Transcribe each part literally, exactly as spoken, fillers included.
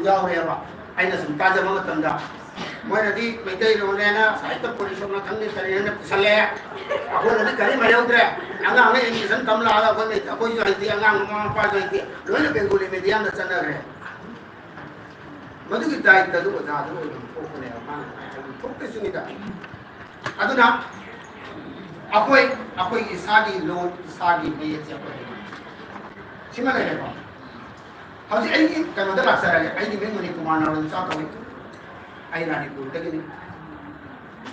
ꯌꯥꯎꯔꯦꯕ꯫ ꯑꯩꯅ ꯁꯨꯝ ꯇꯥꯖꯕ ꯃꯇꯝꯗ ꯃꯣꯏꯅꯗꯤ ꯃꯩꯇꯩꯂꯣꯟꯅꯦꯅ ꯁꯥꯍꯤꯇ꯭ꯌ ꯄꯣꯔꯤꯁꯠꯅ ꯈꯪꯗꯦ ꯀꯔꯤꯅꯦꯅ ꯄꯨꯁꯜꯂꯦ꯫ ꯑꯩꯈꯣꯏꯅꯗꯤ ꯀꯔꯤꯝ ꯍꯩꯍꯧꯗ꯭ꯔꯦ꯫ ꯑꯉꯥꯡꯅ ꯑꯦꯗꯃꯤꯁꯟ ꯇꯝ ꯂꯥꯛꯑꯒ ꯑꯩꯈꯣꯏ ꯃꯩ-, ꯑꯩꯈꯣꯏꯁꯨ ꯍꯩꯇꯦ, ꯑꯉꯥꯡ ꯃꯃꯥ ꯃꯄꯥꯁꯨ ꯍꯩꯇꯦ, ꯂꯣꯏꯅ ꯕꯦꯡꯒꯣꯂꯤ ꯃꯦꯗꯤꯌꯝꯗ ꯆꯠꯅꯈ꯭ꯔꯦ꯫ ꯃꯗꯨꯒꯤ ꯗꯥꯏꯇꯗꯨ ꯑꯣꯖꯥꯗꯨꯅ ꯑꯣꯏꯅ ꯊꯣꯛꯄꯅꯦꯕ꯫ ꯃꯥꯅ ꯊꯣꯛꯇꯣꯏꯁꯤꯅꯤꯗ꯫ ꯑꯗꯨꯅ ꯑꯩꯈꯣꯏ, ꯑꯩꯈꯣꯏꯒꯤ ꯏꯁꯥꯒꯤ ꯂꯣꯟ, ꯏꯁꯥꯒꯤ ꯃꯌꯦꯛꯁꯦ ꯑꯩꯈꯣꯏ ꯁꯤꯃ ꯂꯩꯔꯦꯀꯣ꯫ ꯍꯧꯖꯤꯛ ꯑꯩꯒꯤ ꯀꯩꯅꯣꯗ ꯂꯥꯛꯆꯔꯒꯦ꯫ ꯑꯩꯒꯤ ꯃꯤꯡ ꯃꯅꯤꯀꯨꯃꯥꯔ ꯅꯥꯎꯔꯦꯝꯆꯥ ꯀꯧꯏ꯫ ꯑꯩ ꯔꯥꯅꯤꯄꯨꯔꯗꯒꯤꯅꯤ꯫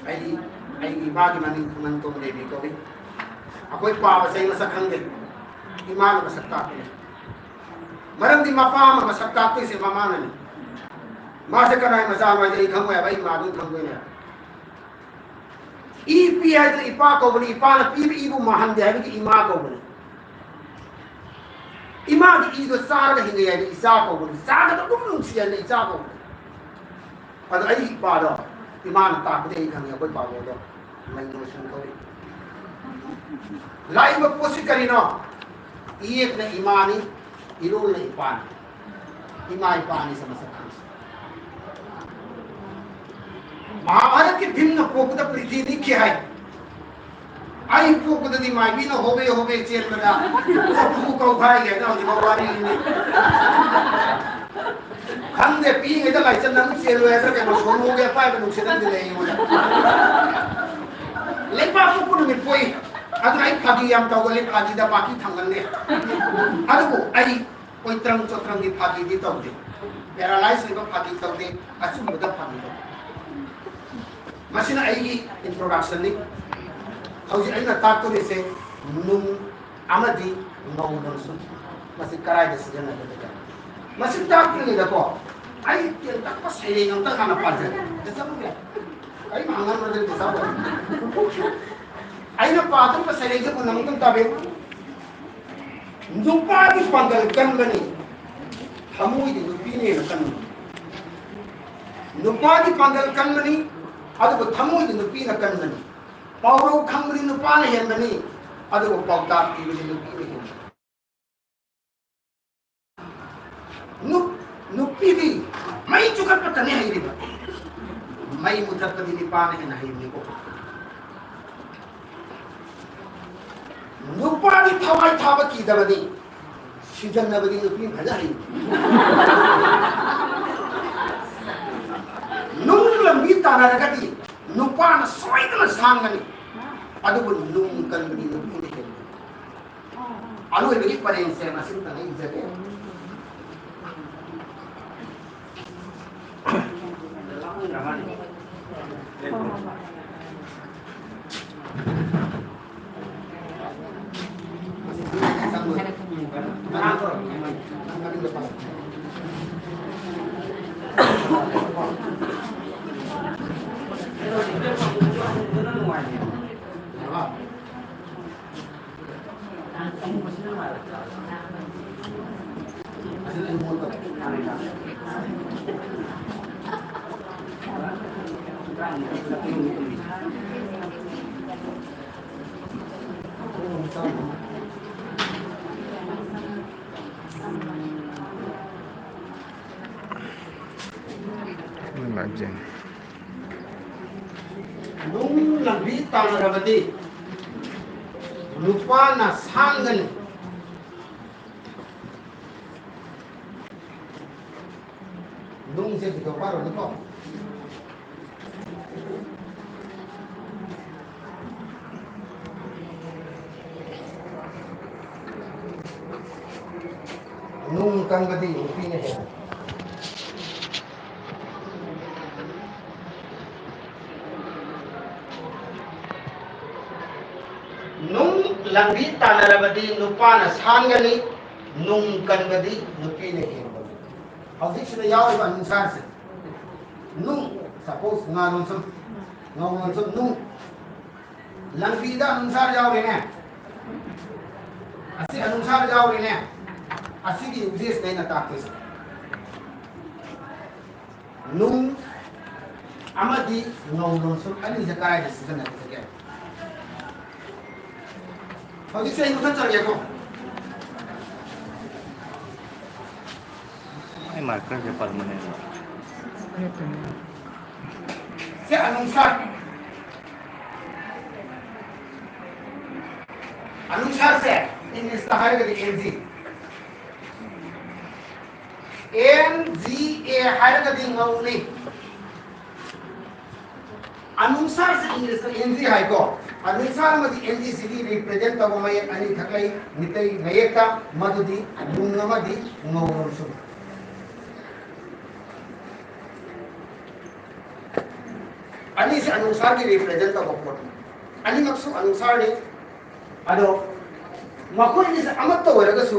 ꯑꯩꯒꯤ, ꯑꯩꯒꯤ ꯏꯃꯥꯒꯤ ꯃꯃꯤꯡ ꯈꯨꯃꯟ ꯇꯣꯝ ꯗꯦꯕꯤ ꯀꯧꯏ꯫ ꯑꯩꯈꯣꯏ ꯄꯥꯕꯁꯦ ꯑꯩ ꯃꯁꯛ ꯈꯪꯗꯦ꯫ ꯏꯃꯥꯅ ꯃꯁꯛ ꯇꯥꯛꯄꯅꯦ꯫ ꯃꯔꯝꯗꯤ ꯃꯄꯥ ꯑꯃ ꯃꯁꯛ ꯇꯥꯛꯇꯣꯏꯁꯦ ꯃꯃꯥꯅꯅꯤ꯫ ꯃꯥꯁꯦ ꯀꯅꯥꯏ ꯃꯆꯥꯅꯣ ꯍꯥꯏꯗꯤ ꯑꯩ ꯈꯪꯉꯣꯏ ꯍꯥꯏꯕ, ꯑꯩ ꯏꯃꯥꯗꯨꯅ ꯈꯪꯗꯣꯏꯅꯦ꯫ ꯏ ꯄꯤ ꯍꯥꯏꯗꯅ ꯏꯄꯥ ꯀꯧꯕꯅꯤ, ꯏꯄꯥꯅ ꯄꯤꯕ ꯏꯕꯨ ꯃꯥꯡꯍꯟꯗꯦ ꯍꯥꯏꯕꯒꯤ ꯏꯃꯥ ꯀꯧꯕꯅꯤ꯫ ꯏꯃꯥꯒꯤ ꯏꯗꯣ ꯆꯥꯔꯒ ꯍꯤꯡꯉꯦ ꯍꯥꯏꯗꯤ ꯏꯆꯥ ꯀꯧꯕꯅꯤ, ꯆꯥꯒꯗꯕ ꯑꯗꯨꯝ ꯅꯨꯡꯁꯤ ꯍꯥꯏꯅ ꯏꯆꯥ ꯀꯧꯕꯅꯤ꯫ ꯑꯗꯣ ꯑꯩꯒꯤ ꯏꯄꯥꯗꯣ ꯏꯃꯥꯅ ꯇꯥꯛꯄꯗꯤ ꯑꯩ ꯈꯪꯉꯦ, ꯑꯩꯈꯣꯏ ꯄꯥꯕꯣꯗꯣ ꯃꯩꯅꯣꯁꯤꯡ ꯀꯧꯏ꯫ ꯂꯥꯛꯏꯕ ꯄꯣꯠꯁꯤ ꯀꯔꯤꯅꯣ? ꯏꯌꯦꯛꯅ ꯏꯃꯥꯅꯤ, ꯏꯔꯣꯜꯅ ꯏꯄꯥꯅꯤ꯫ ꯏꯃꯥ ꯏꯄꯥ ꯑꯅꯤꯁꯦ ꯃꯁꯛ ꯈꯪꯁꯤ꯫ ꯃꯍꯥꯚꯥꯔꯠꯀꯤ ꯚꯤꯝꯅ ꯄꯣꯛꯄꯗ ꯄ꯭ꯔꯤꯊꯤ ꯅꯤꯛꯈꯤ ꯍꯥꯏ꯫ ꯑꯩ ꯄꯣꯛꯄꯗꯗꯤ ꯃꯥꯏꯕꯤꯅ ꯍꯣꯕꯦ ꯍꯣꯕꯦ ꯆꯦꯟꯕꯗ ꯆꯐꯨ ꯀꯧꯈꯥꯏꯒꯦ ꯍꯥꯏꯅ ꯍꯧꯖꯤꯛꯐꯥꯎ ꯋꯥꯔꯤꯅꯤ꯫ ꯈꯪꯗꯦ, ꯄꯤꯛꯏꯉꯩꯗ ꯂꯥꯏꯆꯠ ꯅꯪ ꯆꯦꯜꯂꯣꯏ ꯍꯥꯏꯗ꯭ꯔꯥ ꯀꯩꯅꯣ, ꯁꯣꯅꯣꯒꯤ ꯑꯄꯥꯏꯕ ꯅꯨꯡꯁꯤꯠ ꯑꯃꯗꯤ ꯂꯩ ꯑꯩꯉꯣꯟꯗ꯫ ꯂꯩꯕꯥꯛ ꯄꯣꯛꯄ ꯅꯨꯃꯤꯠ ꯄꯣꯛꯏ꯫ ꯑꯗꯨꯅ ꯑꯩ ꯐꯥꯒꯤ ꯌꯥꯝ ꯇꯧꯒꯜꯂꯤ, ꯐꯥꯒꯤꯗ ꯃꯥꯀꯤ ꯊꯝꯒꯜꯂꯤ꯫ ꯑꯗꯨꯕꯨ ꯑꯩ ꯀꯣꯏꯇ꯭ꯔꯪ ꯆꯣꯇ꯭ꯔꯪꯒꯤ ꯐꯥꯒꯤꯗꯤ ꯇꯧꯗꯦ꯫ ꯄꯦꯔꯥꯂꯥꯏꯁ ꯑꯣꯏꯕ ꯐꯥꯒꯤ ꯇꯧꯗꯦ, ꯑꯆꯨꯝꯕꯗ ꯐꯥꯒꯤ ꯇꯧꯗꯦ꯫ ꯃꯁꯤꯅ ꯑꯩꯒꯤ ꯏꯟꯇ꯭ꯔꯣꯗꯛꯁꯟꯅꯤ꯫ ꯍꯧꯖꯤꯛ ꯑꯩꯅ ꯇꯥꯛꯇꯣꯔꯤꯁꯦ ꯅꯨꯡ ꯑꯃꯗꯤ ꯉꯧ ꯅꯨꯡꯁꯨ꯫ ꯃꯁꯤ ꯀꯔꯥꯏꯗ ꯁꯤꯖꯤꯟꯅꯒꯗꯒꯦ? ꯃꯁꯤ ꯇꯥꯛꯇ꯭ꯔꯤꯉꯩꯗꯀꯣ ꯑꯩ ꯇꯦꯟꯇꯛꯄ ꯁꯩꯔꯦꯡ ꯑꯝꯇ ꯍꯥꯟꯅ ꯄꯥꯖꯒꯦ꯫ ꯑꯝꯇ ꯆꯠꯂꯨꯒꯦ꯫ ꯑꯩ ꯃꯥꯡꯍꯟꯕꯗ ꯑꯝꯇ ꯆꯠꯂꯨꯒꯦ꯫ ꯑꯩꯅ ꯄꯥꯗꯣꯔꯤꯕ ꯁꯩꯔꯦꯡꯁꯦ ꯃꯨꯟꯅ ꯑꯃꯨꯛꯇꯪ ꯇꯥꯕꯤꯌꯨ꯫ ꯅꯨꯄꯥꯒꯤ ꯄꯥꯡꯒꯜ ꯀꯟꯕꯅꯤ, ꯊꯃꯣꯏꯗꯤ ꯅꯨꯄꯤꯅ ꯍꯦꯟꯅ ꯀꯟꯕꯅꯤ꯫ ꯅꯨꯄꯥꯒꯤ ꯄꯥꯡꯒꯜ ꯀꯟꯕꯅꯤ, ꯑꯗꯨꯕꯨ ꯊꯃꯣꯏꯗꯤ ꯅꯨꯄꯤꯅ ꯀꯟꯕꯅꯤ꯫ ꯄꯥꯎꯔꯧ ꯈꯪꯕꯗꯤ ꯅꯨꯄꯥꯅ ꯍꯦꯟꯕꯅꯤ, ꯑꯗꯨꯕꯨ ꯄꯥꯎꯇꯥꯛ ꯄꯤꯕꯗꯤ ꯅꯨꯄꯤꯅ ꯍꯦꯟꯕꯅꯤ꯫ ꯅꯨ-, ꯅꯨꯄꯤꯗꯤ ꯃꯩ ꯆꯨꯈꯠꯄꯇꯅꯤ ꯍꯩꯔꯤꯕ, ꯃꯩ ꯃꯨꯊꯠꯄꯗꯤ ꯅꯨꯄꯥꯅ ꯍꯦꯟꯅ ꯍꯩꯕꯅꯤꯀꯣ꯫ ꯅꯨꯄꯥꯗꯤ ꯊꯋꯥꯏ ꯊꯥꯕ ꯀꯤꯗꯕꯅꯤ, ꯁꯤꯖꯟꯅꯕꯗꯤ ꯅꯨꯄꯤ ꯐꯖ ꯍꯩ꯫ ꯅꯨꯡ ꯂꯝꯕꯤ ꯇꯥꯟꯅꯔꯒꯗꯤ ꯅꯨꯄꯥꯅ ꯁꯣꯏꯗꯅ ꯁꯥꯡꯒꯅꯤ, ꯑꯗꯨꯕꯨ ꯅꯨꯡ ꯀꯟꯕꯗꯤ ꯅꯨꯄꯤꯅ ꯍꯦꯟꯒꯅꯤ꯫ ꯑꯔꯣꯏꯕꯒꯤ ꯄꯔꯦꯡꯁꯦ ꯃꯁꯤꯃꯇꯪ ꯏꯖꯒꯦ꯫ ꯅꯨꯡ ꯂꯝꯕꯤ ꯇꯥꯟꯅꯔꯕꯗꯤ ꯅꯨꯄꯥꯅ ꯁꯥꯟꯒꯅꯤ꯫ ꯅꯨꯡꯁꯦ ꯊꯤꯗꯣꯛꯄ ꯍꯧꯔꯅꯤꯀꯣ꯫ ꯅꯨꯡ ꯀꯟꯕꯗꯤ ꯅꯨꯄꯤꯅ ꯍꯦꯜꯂꯤ꯫ ꯅꯨꯡ ꯂꯝꯕꯤ ꯇꯥꯟꯅꯔꯕꯗꯤ ꯅꯨꯄꯥꯅ ꯁꯥꯟꯒꯅꯤ, ꯅꯨꯡ ꯀꯟꯕꯗꯤ ꯅꯨꯄꯤꯅ ꯍꯦꯟꯕꯅꯤ꯫ ꯍꯧꯖꯤꯛꯁꯤꯗ ꯌꯥꯎꯔꯤꯕ ꯑꯅꯨꯁꯥꯔꯁꯦ, ꯅꯨꯡ, ꯁꯄꯣꯁ, ꯉꯥ ꯂꯣꯟꯁꯨꯝ, ꯉꯧ ꯂꯣꯟꯁꯨꯝ, ꯅꯨꯡ, ꯂꯝꯕꯤꯗ ꯑꯅꯨꯁꯥꯔ ꯌꯥꯎꯔꯦꯅꯦ, ꯑꯁꯤ ꯑꯅꯨꯁꯥꯔ ꯌꯥꯎꯔꯦꯅꯦ, ꯑꯁꯤꯒꯤ ꯎꯗꯦꯁꯅꯦ ꯑꯩꯅ ꯇꯥꯛꯇꯣꯏꯁꯦ꯫ ꯅꯨꯡ ꯑꯃꯗꯤ ꯉꯧ ꯂꯣꯟꯁꯨꯝ ꯑꯅꯤꯁꯦ ꯀꯗꯥꯏꯗ ꯁꯤꯖꯤꯟꯅꯒꯗꯒꯦ? ꯍꯧꯖꯤꯛꯁꯦ ꯑꯩ ꯃꯨꯊꯠꯆꯔꯒꯦꯀꯣ꯫ ꯃꯥꯔꯀꯔꯁꯦ ꯄꯔꯃꯅꯦꯟ ꯂꯣ? ꯁꯦ, ꯑꯅꯨꯁꯥꯔ꯫ ꯑꯅꯨꯁꯥꯔꯁꯦ ꯏꯪꯂꯤꯁꯇ ꯍꯥꯏꯔꯒꯗꯤ ꯑꯦꯟ ꯖꯤ꯫ ꯑꯦꯟ ꯖꯤ ꯑꯦ ꯍꯥꯏꯔꯒꯗꯤ ꯉꯧꯅꯤ꯫ ꯑꯅꯨꯁꯥꯔꯁꯦ ꯏꯪꯂꯤꯁꯇ ꯑꯦꯟ ꯖꯤ ꯍꯥꯏꯀꯣ꯫ ꯑꯅꯨꯁꯥꯔ ꯑꯃꯗꯤ ꯑꯦꯟ ꯖꯤꯁꯤꯒꯤ ꯔꯤꯄ꯭ꯔꯖꯦꯟ ꯇꯧꯕ ꯃꯌꯦꯛ ꯑꯅꯤꯈꯛ ꯂꯩ ꯃꯤꯇꯩ ꯃꯌꯦꯛꯇ, ꯃꯗꯨꯗꯤ ꯅꯨꯡ ꯑꯃꯗꯤ ꯉꯧꯔꯝꯁꯨ꯫ ꯑꯅꯤꯁꯦ ꯑꯅꯨꯁꯥꯔꯒꯤ ꯔꯤꯄ꯭ꯔꯖꯦꯟ ꯇꯧꯕ ꯄꯣꯠꯅꯤ꯫ ꯑꯅꯤꯃꯛꯁꯨ ꯑꯅꯨꯁꯥꯔꯅꯤ꯫ ꯑꯗꯣ ꯃꯈꯣꯏ ꯑꯅꯤꯁꯦ ꯑꯃꯠꯇ ꯑꯣꯏꯔꯒꯁꯨ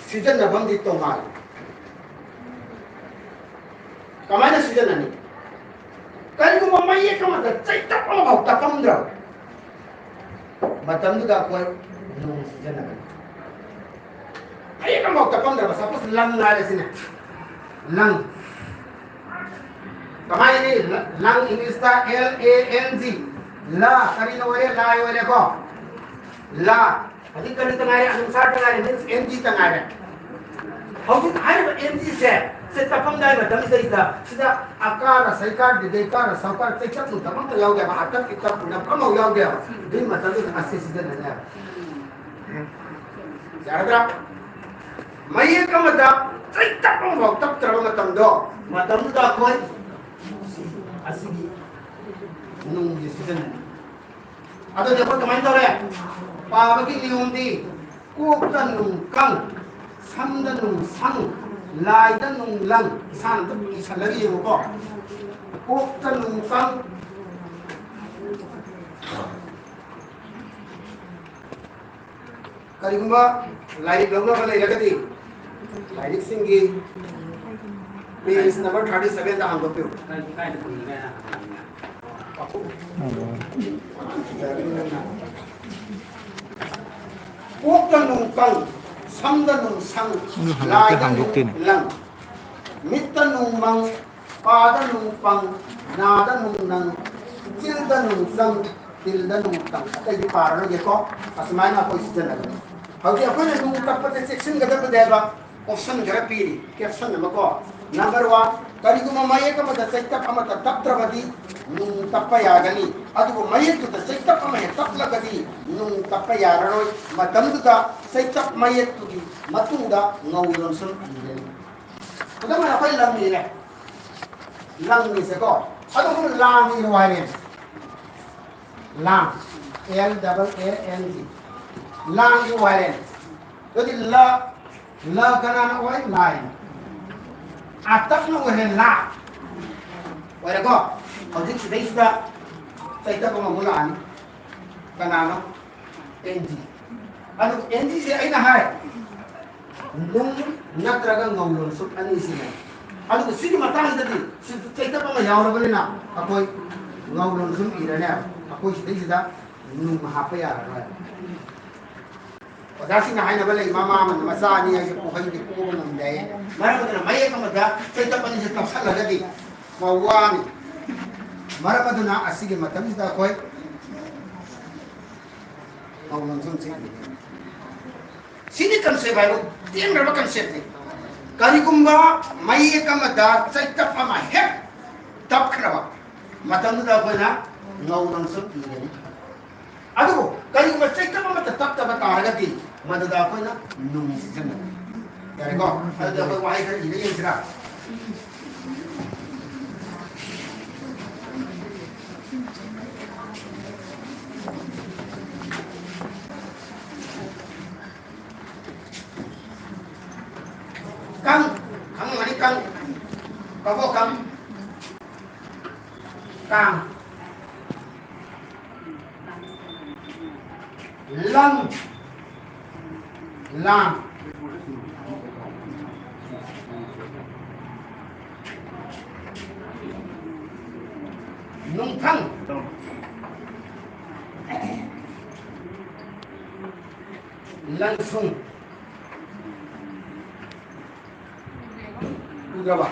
ꯁꯤꯖꯤꯟꯅꯐꯝꯗꯤ ꯇꯣꯉꯥꯜꯂꯤ꯫ ꯀꯃꯥꯏꯅ ꯁꯤꯖꯤꯟꯅꯅꯤ? ꯀꯔꯤꯒꯨꯝꯕ ꯃꯌꯦꯛ ꯑꯃꯗ ꯆꯩꯇꯞ ꯑꯃꯐꯥꯎ ꯇꯞꯄꯝꯗ꯭ꯔꯕ ꯃꯇꯝꯗꯨꯗ ꯑꯩꯈꯣꯏ ꯅꯨꯡ ꯁꯤꯖꯤꯟꯅꯒꯅꯤ꯫ ꯃꯌꯦꯛ ꯑꯃꯐꯥꯎ ꯇꯞꯄꯝꯗ꯭ꯔꯕ, ꯁꯄꯣꯁ ꯂꯪ ꯍꯥꯏꯔꯁꯤꯅꯦ, ꯂꯪ꯫ ꯀꯃꯥꯏꯅ ꯏꯅꯤ? ꯂ-, ꯂꯪ ꯏꯪꯂꯤꯁꯇ ꯑꯦꯜ ꯑꯦ ꯑꯦꯟ ꯖꯤ, ꯂ, ꯀꯔꯤꯅ ꯑꯣꯏꯔꯦ? ꯂꯥꯏ ꯑꯣꯏꯔꯦꯀꯣ꯫ ꯂ꯫ ꯍꯧꯖꯤꯛ ꯀꯔꯤ ꯇ ꯉꯥꯏꯔꯦ? ꯑꯅꯨꯁꯥꯔ ꯇ ꯉꯥꯏꯔꯦ, ꯃꯤꯟꯁ ꯑꯦꯟ ꯖꯤ ꯇ ꯉꯥꯏꯔꯦ꯫ ꯍꯧꯖꯤꯛ ꯍꯥꯏꯔꯤꯕ ꯑꯦꯟ ꯖꯤꯁꯦ, ꯁꯦ ꯇꯞꯐꯝꯗꯥꯏ ꯃꯇꯝꯁꯤꯗꯩꯗ, ꯁꯤꯗ ꯑꯀꯥꯔ, ꯁꯩꯀꯥꯔ, ꯗꯤꯗꯩꯀꯥꯔ, ꯁꯧꯀꯥꯔ, ꯆꯩꯆꯠ ꯅꯨꯡꯇꯞ ꯑꯝꯇ ꯌꯥꯎꯗꯦꯕ, ꯑꯇꯞ ꯏꯇꯞ ꯎꯅꯞ ꯑꯃꯐꯥꯎ ꯌꯥꯎꯗꯦꯕ꯫ ꯑꯗꯨꯒꯤ ꯃꯇꯝꯗꯨꯗ ꯑꯁꯤ ꯁꯤꯖꯤꯟꯅꯅꯦꯕ꯫ ꯌꯥꯔꯗ꯭ꯔꯥ? ꯃꯌꯦꯛ ꯑꯃꯗ ꯆꯩꯇꯞ ꯑꯃꯐꯥꯎ ꯇꯞꯇ꯭ꯔꯕ ꯃꯇꯝꯗꯣ, ꯃꯇꯝꯗꯨꯗ ꯑꯩꯈꯣꯏ ꯑꯁꯤꯒꯤ ꯅꯨꯡꯁꯦ ꯁꯤꯖꯤꯟꯅꯩ꯫ ꯑꯗꯨꯗꯤ ꯑꯩꯈꯣꯏ ꯀꯃꯥꯏꯅ ꯇꯧꯔꯦ? ꯄꯥꯕꯒꯤ ꯅꯤꯌꯣꯝꯗꯤ ꯀꯣꯛꯇ ꯅꯨꯡ ꯀꯪ, ꯁꯝꯗ ꯅꯨꯡ ꯁꯪ, ꯂꯥꯏꯗ ꯅꯨꯡ ꯂꯪ꯫ ꯏꯁꯥꯅ ꯑꯗꯨꯝ ꯏꯁꯜꯂꯒ ꯌꯦꯡꯉꯨꯀꯣ꯫ ꯀꯣꯛꯇ ꯅꯨꯡ ꯀꯪ, ꯀꯔꯤꯒꯨꯝꯕ ꯂꯥꯏꯔꯤꯛ ꯂꯧꯅꯕ ꯂꯩꯔꯒꯗꯤ, ꯂꯥꯏꯔꯤꯛꯁꯤꯡꯒꯤ page number thirty seven ꯗ ꯍꯥꯡꯗꯣꯛꯄꯤꯌꯨ꯫ ꯀꯣꯛꯇ ꯅꯨꯡ ꯀꯪ, ꯁꯝꯗ ꯅꯨꯡ ꯁꯪ, ꯎꯝ, ꯍꯥꯡꯗꯣꯛꯇꯦ, ꯂꯥꯏꯗ ꯅꯨꯡ ꯍꯥꯡꯗꯣꯛꯇꯦꯅꯦ꯫ ꯂꯪ, ꯃꯤꯠꯇ ꯅꯨꯡ ꯃꯪ, ꯄꯥꯗ ꯅꯨꯡ ꯄꯪ, ꯅꯥꯗ ꯅꯨꯡ ꯅꯪ, ꯆꯤꯜꯗ ꯅꯨꯡ ꯆꯪ, ꯇꯤꯜꯗ ꯅꯨꯡ ꯇꯪ꯫ ꯑꯇꯩꯗꯤ ꯄꯥꯔꯔꯣꯏꯒꯦꯀꯣ꯫ ꯑꯁꯨꯃꯥꯏꯅ ꯑꯩꯈꯣꯏ ꯁꯤꯖꯤꯟꯅꯒꯅꯤ꯫ ꯍꯧꯖꯤꯛ ꯑꯩꯈꯣꯏꯅ ꯅꯨꯡ ꯇꯞꯄꯁꯦ ꯆꯦꯛꯁꯤꯟꯒꯗꯕꯅꯦꯕ꯫ ꯑꯣꯞꯁꯟ ꯈꯔ ꯄꯤꯔꯤ, ꯀꯦꯞꯁꯟ ꯑꯃ ꯀꯣ꯫ ꯅꯝꯕꯔ ꯋꯥꯟ, ꯀꯔꯤꯒꯨꯝꯕ ꯃꯌꯦꯛ ꯑꯃꯗ ꯆꯩꯇꯞ ꯑꯃꯠꯇ ꯇꯞꯇ꯭ꯔꯕꯗꯤ ꯅꯨꯡ ꯇꯞꯄ ꯌꯥꯒꯅꯤ, ꯑꯗꯨꯕꯨ ꯃꯌꯦꯛꯇꯨꯗ ꯆꯩꯇꯞ ꯑꯃ ꯍꯦꯛ ꯇꯞꯂꯒꯗꯤ ꯅꯨꯡ ꯇꯞꯄ ꯌꯥꯔꯔꯣꯏ꯫ ꯃꯇꯝꯗꯨꯗ ꯆꯩꯇꯞ ꯃꯌꯦꯛꯇꯨꯒꯤ ꯃꯇꯨꯡꯗ ꯉꯧ ꯂꯣꯟꯁꯨꯝ ꯏꯒꯅꯤ꯫ ꯈꯨꯗꯝ ꯑꯣꯏꯅ ꯑꯩꯈꯣꯏ ꯂꯪ ꯏꯔꯦ, ꯂꯪ ꯏꯁꯦꯀꯣ꯫ ꯑꯗꯨꯕꯨ ꯂꯥꯡ ꯏꯔꯣ ꯍꯥꯏꯔꯦ꯫ ꯂꯥꯡ, L double A N G. ꯂꯥꯡ ꯏꯌꯨ ꯍꯥꯏꯔꯦ꯫ ꯑꯗꯨꯗꯤ ꯂ, ꯂ ꯀꯅꯥꯅ ꯑꯣꯏ? ꯂꯥꯏꯅ꯫ ꯑꯇꯞꯅ ꯑꯣꯏꯔꯦ ꯂꯥ꯫ ꯑꯣꯏꯔꯦꯀꯣ? ꯍꯧꯖꯤꯛ ꯁꯤꯗꯩꯁꯤꯗ ꯆꯩꯇꯞ ꯑꯃꯃꯨꯛ ꯂꯥꯛꯑꯅꯤ꯫ ꯀꯅꯥꯅꯣ? N G. ꯑꯗꯨ ꯑꯦꯟ ꯖꯤꯁꯦ ꯑꯩꯅ ꯍꯥꯏ, ꯅꯨꯡ ꯅꯠꯇ꯭ꯔꯒ ꯉꯧ ꯂꯣꯟꯁꯨꯝ ꯑꯅꯤꯁꯤꯅꯦ꯫ ꯑꯗꯨꯒ ꯁꯤꯒꯤ ꯃꯇꯥꯡꯁꯤꯗꯗꯤ ꯁꯤ ꯆꯩꯇꯞ ꯑꯃ ꯌꯥꯎꯔꯕꯅꯤꯅ ꯑꯩꯈꯣꯏ ꯉꯧ ꯂꯣꯟꯁꯨꯝ ꯏꯔꯅꯦ꯫ ꯑꯩꯈꯣꯏ ꯁꯤꯗꯩꯁꯤꯗ ꯅꯨꯡ ꯍꯥꯞꯄ ꯌꯥꯔꯔꯣꯏ꯫ ꯑꯣꯖꯥꯁꯤꯡꯅ ꯍꯥꯏꯅꯕ ꯂꯩ, ꯃꯃꯥ ꯑꯃꯅ ꯃꯆꯥ ꯑꯅꯤ ꯍꯥꯏꯁꯦ ꯄꯣꯛꯍꯩꯗꯦ, ꯄꯣꯕ ꯉꯝꯗꯦ ꯍꯥꯏꯌꯦ꯫ ꯃꯔꯝ ꯑꯗꯨꯅ ꯃꯌꯦꯛ ꯑꯃꯗ ꯆꯩꯇꯞ ꯑꯅꯤꯁꯦ ꯇꯞꯁꯜꯂꯒꯗꯤ ꯋꯥꯅꯤ꯫ ꯃꯔꯝ ꯑꯗꯨꯅ ꯑꯁꯤꯒꯤ ꯃꯇꯝꯁꯤꯗ ꯑꯩꯈꯣꯏ ꯉꯧ ꯂꯣꯟꯁꯨꯝ ꯆꯤꯡꯏ꯫ ꯁꯤꯗꯤ ꯀꯟꯁꯦꯞ ꯍꯥꯏꯕꯨ ꯇꯦꯟꯈ꯭ꯔꯕ ꯀꯟꯁꯦꯞꯅꯤ꯫ ꯀꯔꯤꯒꯨꯝꯕ ꯃꯌꯦꯛ ꯑꯃꯗ ꯆꯩꯇꯞ ꯑꯃ ꯍꯦꯛ ꯇꯞꯈ꯭ꯔꯕ ꯃꯇꯝꯗꯨꯗ ꯑꯩꯈꯣꯏꯅ ꯉꯧ ꯂꯣꯟꯁꯨꯝ ꯏꯒꯅꯤ꯫ ꯑꯗꯨꯕꯨ ꯀꯔꯤꯒꯨꯝꯕ ꯆꯩꯇꯞ ꯑꯃꯠꯇ ꯇꯞꯇꯕ ꯇꯥꯔꯒꯗꯤ ꯃꯗꯨꯗ ꯑꯩꯈꯣꯏꯅ ꯅꯨꯡ ꯁꯤꯖꯤꯟꯅꯒꯅꯤ꯫ ꯌꯥꯔꯦꯀꯣ? ꯑꯗꯨꯗꯤ ꯑꯩꯈꯣꯏ ꯋꯥꯍꯩ ꯈꯔ ꯏꯔ ꯌꯦꯡꯁꯤꯔꯥ? ꯀꯪ, ꯈꯪꯉꯝꯒꯅꯤ, ꯀꯪ, ꯀꯕꯣ ꯀꯪ, ꯀꯥꯡ, ꯂꯪ, ꯂꯥꯡ, ꯅꯨꯡꯊꯪ, ꯂꯪꯁꯨꯡ꯫ ꯎꯗ꯭ꯔꯕ?